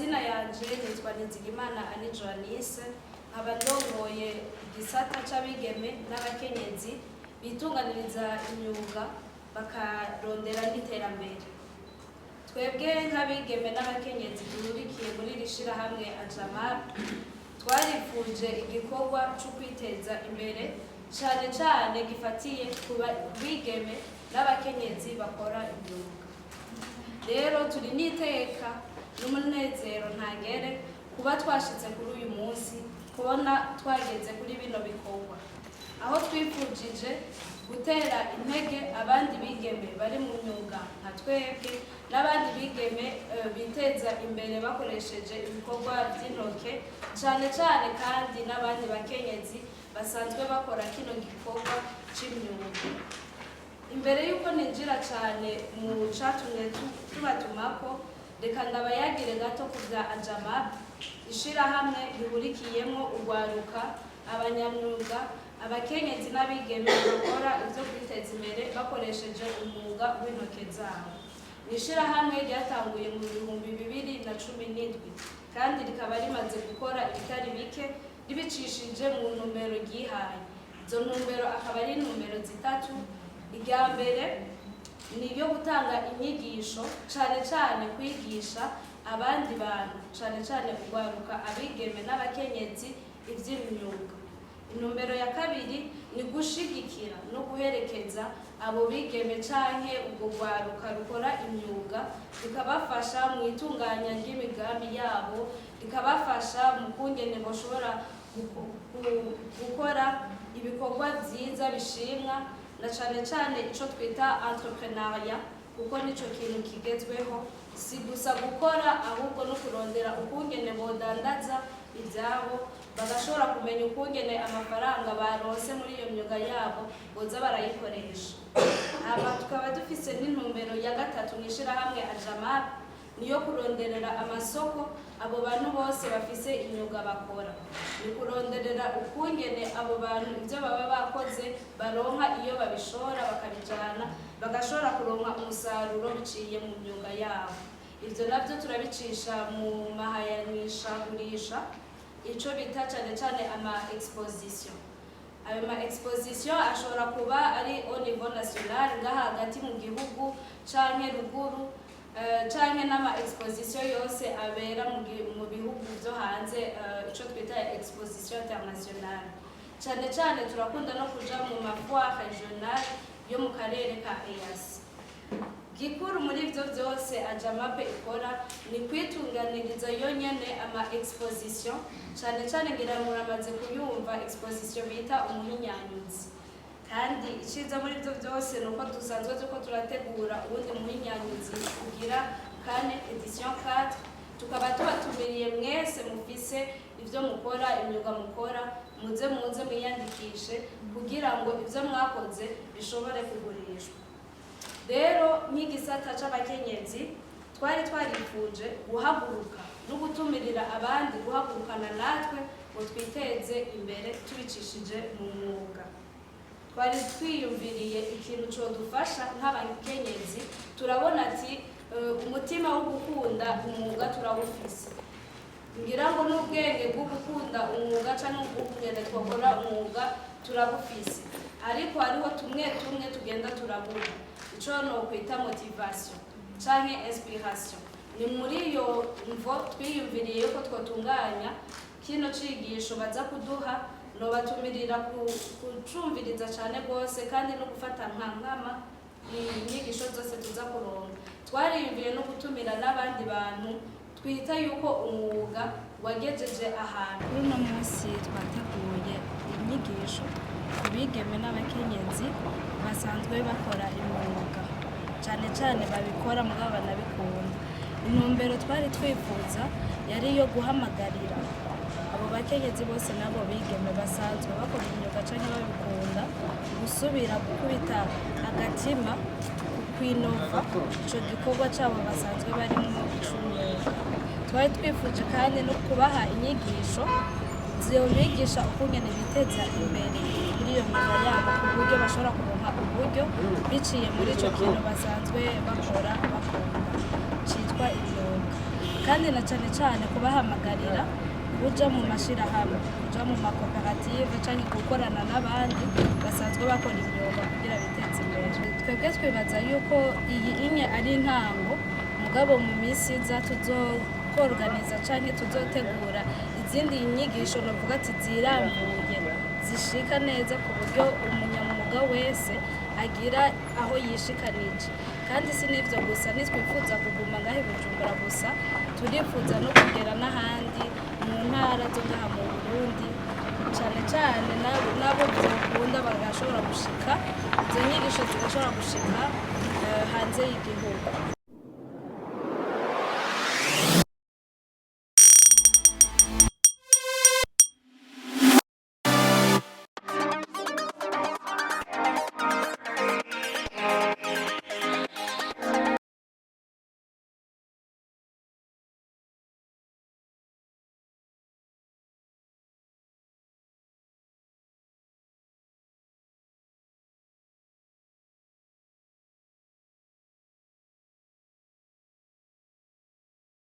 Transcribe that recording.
Amazina yanje nitwa Nizigimana Annie Joanise, nkaba ndongoye igisata c'abigeme n'abakenyezi bitunganiriza imyuga bakarondera n'iterambere. Twebwe nk'abigeme n'abakenyezi duhurikiye muri iri shirahamwe AJAMAP, twarifuje igikorwa co kwiteza imbere, cane cane gifatiye ku bigeme n'abakenyezi bakora imyuga. Rero turi n'iteka n'umunezero ntangere kuba twashitse kuri uyu munsi, kubona twageze kuri bino bikorwa, aho twifujije gutera intege abandi bigeme bari mu myuga nka twebwe n'abandi bigeme biteza imbere bakoresheje ibikorwa by'intoke, cane cane kandi n'abandi bakenyezi basanzwe bakora kino gikorwa c'imyuga. Imbere y'uko ninjira cyane mu catumye tubatumako, reka ndabayagire gato ku bya AJAMAP, ishirahamwe rihurikiyemo urwaruka, abanyamyuga, abakenyezi n'abigeme bakora ibyo kwiteza imbere bakoresheje umwuga w'intoke zabo. Ni ishirahamwe ryatanguye mu 2017 kandi rikaba rimaze gukora ibitari bike ribicishije mu ntumbero ryihaye. Izo ntumbero akaba ari intumbero zitatu. Irya mbere ni iyo gutanga inyigisho, cane cane kwigisha abandi bantu, cane cane urwaruka, abigeme n'abakenyezi, ivy'imyuga. Intumbero ya kabiri ni gushigikira no guherekeza abo bigeme canke ubwo rwaruka rukora imyuga, rikabafasha mu itunganya ry'imigambi yabo, rikabafasha mu kungene bashobora gukora ibikorwa vyiza bishimwa, na cane cane ico twita entrepreneuriat, kuko nico kintu kigezweho. Si gusa gukora, ahubwo no kurondera ukungene bodandaza ibyabo, bagashobora kumenya ukungene amafaranga baronse muri iyo myuga yabo boza barayikoresha. Hama tukaba dufise n'intumbero ya gatatu mu ishirahamwe AJAMAP, niyo kuronderera amasoko abo bantu bose bafise imyuga bakora. Ni kuronderera ukungene abo bantu ibyo baba bakoze baronka iyo babishora, bakabijana, bagashobora kuronka umusaruro biciye mu myuga yabo. Ibyo nabyo turabicisha mu mahayanishagurisha, ico bita cane cane ama exposition. Ayo ma exposition ashobora kuba ari au niveau national, ngaha hagati mu gihugu canke ruguru, canke n'ama exposition yose abera mu bihugu vyo hanze, ico twita exposition internationale. Cane cane turakunda no kuja mu ma foire régionale yo mu karere ka EAC. Gikuru muri ivyo vyose AJAMAP ikora ni kwitunganiriza yonyene ama exposition. Cane cane ngira muramaze kuyumva exposition bita Umuhinyanyuzi. Kandi iciza muri ivyo vyose ni uko dusanzwe turiko turategura uwundi muhinyanyuzi ugira kane, édition 4. Tukaba tubatumiriye mwese mufise ivyo mukora, imyuga mukora, muze muze mwiyandikishe kugira ngo ivyo mwakoze bishobore kugurishwa. Rero nk'igisata c'abakenyezi twari twarifuje guhaguruka no gutumirira abandi guhagurukana natwe ngo twiteze imbere tubicishije mu mwuga. Twari twiyumviriye ikintu codufasha nk'abakenyezi. Turabona ati umutima wo gukunda umwuga turawufise, ngira ngo n'ubwenge bwo gukunda umwuga canke ubwenge twakora umwuga turabufise, ariko hariho tumwe tumwe tugenda turabura, ico nokwita motivation canke inspiration. Ni muri iyo mvo twiyumviriye yuko twotunganya kino cigisho baza kuduha. Nobatumirira kucumviriza cane rwose kandi no gufata nka nkama inyigisho zose tuza kuronka. Twariyumviye no gutumira n'abandi bantu twita yuko umwuga wagejeje ahantu. Kuri uno munsi twateguye inyigisho ku bigeme n'abakenyezi basanzwe bakora imyuga, cane cane babikora mugabo banabikunda. Intumbero twari twifuza yari iyo guhamagarira abo bakenyezi bose n'abo bigeme basanzwe bakora imyuga canke babikunda gusubira gukubita agatima ku kwinova ico gikorwa cabo basanzwe barimwo c'umwuga. Twari twifuje kandi no kubaha inyigisho zobigisha ukungene biteza imbere muri iyo myuga yabo, ku buryo bashobora kuronka uburyo biciye muri ico kintu basanzwe bakora bakunda citwa imyuga. Kandi na cane cane kubahamagarira kuja mu mashirahamwe, kuja mu makoperative canke gukorana n'abandi basanzwe bakora imyuga kugira biteze imbere. Twebwe twibaza yuko iyi inye ari intango, mugabo mu minsi iza tuzokorganiza canke tuzotegura izindi nyigisho, novuga ati zirambuye, zishika neza ku buryo umunyamwuga wese agira aho yishikanije. Kandi si n'ivyo gusa, ntitwifuza kuguma ngaho i Bujumbura gusa, turifuza no kugera n'ahandi mu ntara zo ngaha mu Burundi, cane cane nabo vyokunda bagashobora gushika, izo nyigisho zigashobora gushika hanze y'igihugu.